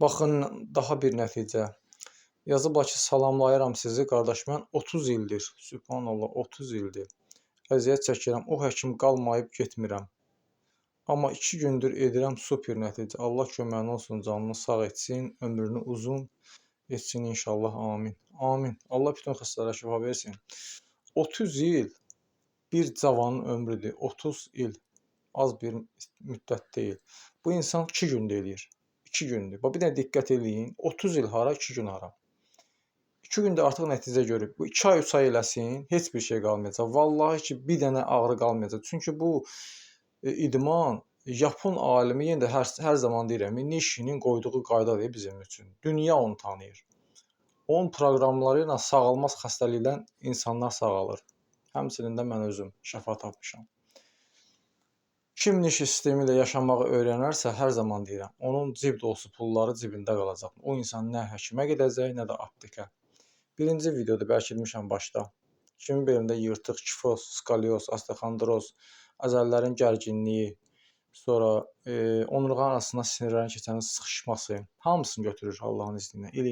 Baxın, daha bir nəticə. Yazıblar ki, salamlayıram sizi qardaş, mən 30 ildir, Sübhanallah, 30 ildir əziyyət çəkirəm, o həkim qalmayıb getmirəm. Amma 2 gündür edirəm, super nəticə. Allah köməyin olsun, canını sağ etsin, ömrünü uzun etsin inşallah. Amin. Amin. Allah bütün xəstələrə şifa versin. 30 il bir cavanın ömrüdür. 30 il az bir müddət deyil. Bu insan 2 gündə eləyir. 2 gündür. Bax, bir dənə diqqət eləyin. 30 il hara, 2 gün hara. 2 gündə artıq nəticə görüb. Bu 2 ay, 3 ay eləsin, heç bir şey qalmayacaq. Vallahi ki, bir dənə ağrı qalmayacaq. Çünki bu idman Yapon alimi, yenə də hər zaman deyirəm, Nishinin qoyduğu qaydadır bizim üçün. Dünya onu tanıyır. Onun proqramları ilə sağalmaz xəstəlikdən insanlar sağalır. Həmçinin də mən özüm şəfa tapmışam. Kim Nishi sistemi ilə yaşamağı öyrənərsə, hər zaman deyirəm, onun cib dolusu pulları cibində qalacaq. O insan nə həkimə gedəcək, nə də aptekə. Birinci videoda bəlkə demişəm başda. Kimin belində yırtıq, kifoz, skalyoz, osteoxondroz, əzələlərin gərginliyi, sonra onurğanın arasında sinirlərin keçənin sıxışması, hamısını götürür Allahın izni ilə. Eləyin.